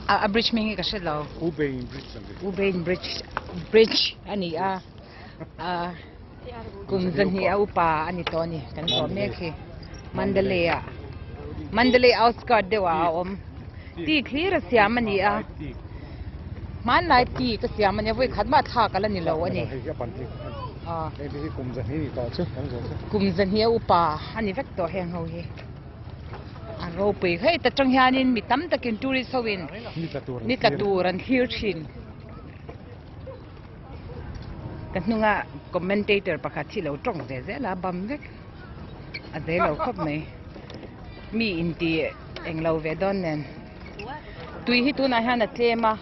A bridge hming hi ka hre lo. U Bein Bridge an ti. U Bein Bridge Bridge a ni a. A kum zahnih a upa a ni tawh a ni. Kan zawh mek hi. Mandalay ah Mandalay outskirt deuh ah a awm. Teak hlir a siam a ni a. Hmanlai teak a siam a ni a. Vawi khat mah thlak a la ni lo a ni. Kum zahnih a upa a ni vek tawh heng ho hi. A ropui hei ta tang hianin mi tam takin tourist ho in ni tla tur an thlir thin. Ka hnunga commentator pakhat hi lo tawng ve zel a bam vek a zei lo khawp mai. Mi inti englo ve dawn nen. Tui hi tunah hian a tlem a,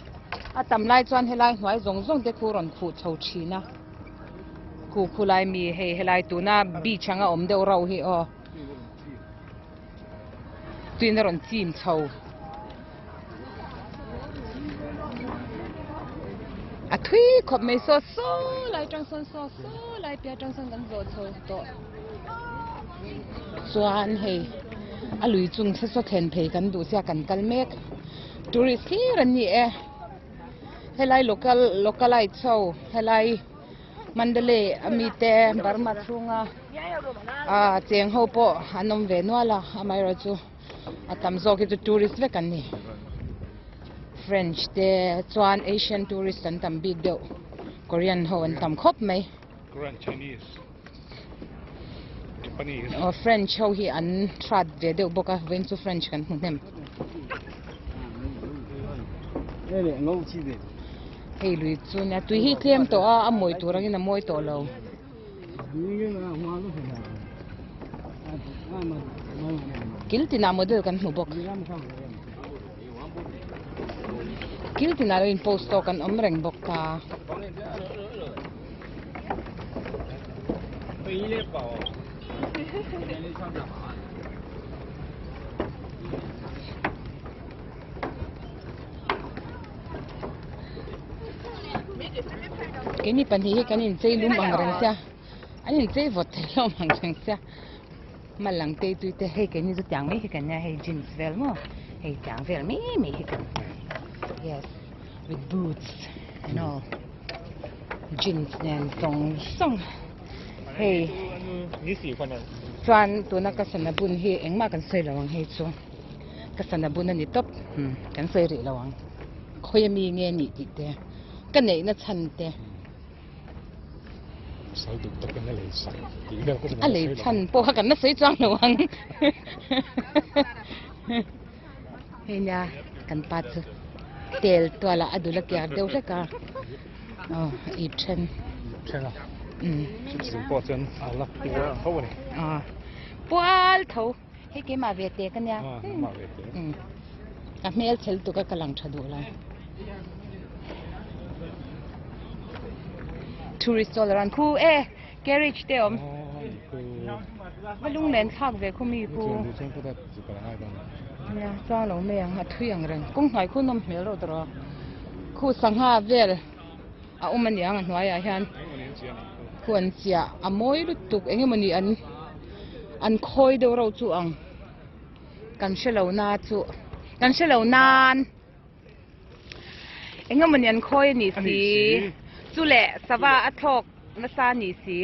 a tam lai chuan helai hnuai zawng zawng te khu rawn khuh chho thin a. Khu khulai mi hei helai tuna beach anga awm deuh rauh hi aw. Tuin a rawn chim chho. A thui khawp mai saw saw lai tang sawn saw saw lai piah tang sawn kan zawh chho tawh. Chuan hei a lui chung se saw thlen phei kan duh sia kan kal mek. Tourist hlir an ni e. Helai local localite ho helai Mandalay a mite Burma chhunga ah cheng ho pawh an awm ve nual a amaherawh chu a tam zawk hi chu tourist vek an ni French te chuan Asian tourist an tam bik deuh Korean ho an tam khawp mai aw French ho hi an hrat ve deuh bawk a vawiin chu French kan hmu hnem. Hei lui chu nia tui hi tlem tawh a a mawi tur angin a mawi tawh lo. Kil tinah model kan hmu bawk. Kil tinah lo in post tawk an awm reng bawk a. Keini pahnih hi kan inchei lum ang reng sia an inchei vawt thei hlawm ang reng sia hma lang tei tui te hei keini chu tiang mai hi kan nia hei jeans vel maw hei tiang vel mai mai hi kan yes with boots and all jeans nen zawng zawng hei chuan tuna ka sana bun hi engmah kan sawi lo ang hei chu. Ka sana bun a ni tawp, umm kan sawi rih lo ang. Khawi ami nge nih tih te, ka neihna chhan te. Sawi duh takin a lei sak tih vel ka A lei chhan pawh kha kan la sawi chuang lo ang. Hei nia kan pa chu tel tualah a dul a kiar deuh hlek a, aw ip then. Ip then a, chutih pawh chuan a la pual tho a ni. Aw pual tho. Hei keimah ve te ka nia. Ka hmel chhel tuk a ka lang tha duh lo. Tourist all around khu e carriage te awm. Va lung nen thlak ve khu mi khu. Nia chuang lo mai ang a thui ang reng. Kawng hnuai khu nawm hmel reuh tawh. Khu sangha vel a awm a niang a hnuaiah hian khu an chiah a mawi lutuk eng emawni an an khawi deuh reuh chu ang kan hre lo na chu kan hre lo nan eng emawni an khawi a ni si chu leh sava a thlawk nasa a ni si.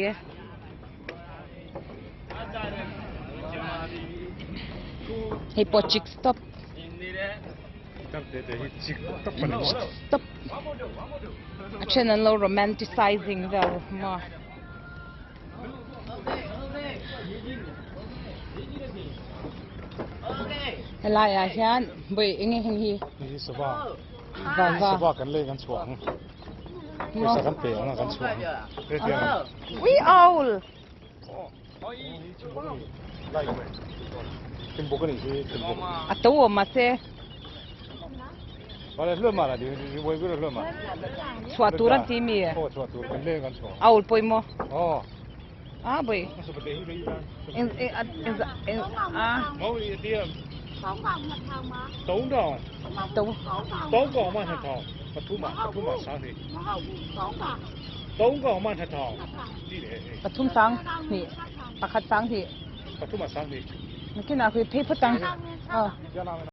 Hei pawh chik stop. Stop. A then an lo romanticizing vel maw. Helai ah hian vawi eng nge heng hi? Hei hi sava. Sava kan lei kan chhuah ang. Pawisa kan pe ang a kan chhuah ang. Ui owl! A to awm mahse. Chhuah tur an ti mi? Owl pawimawh. A bawih. Pathum sang hnih pakhat sang hnih. Nakinah khi phei phawt ang.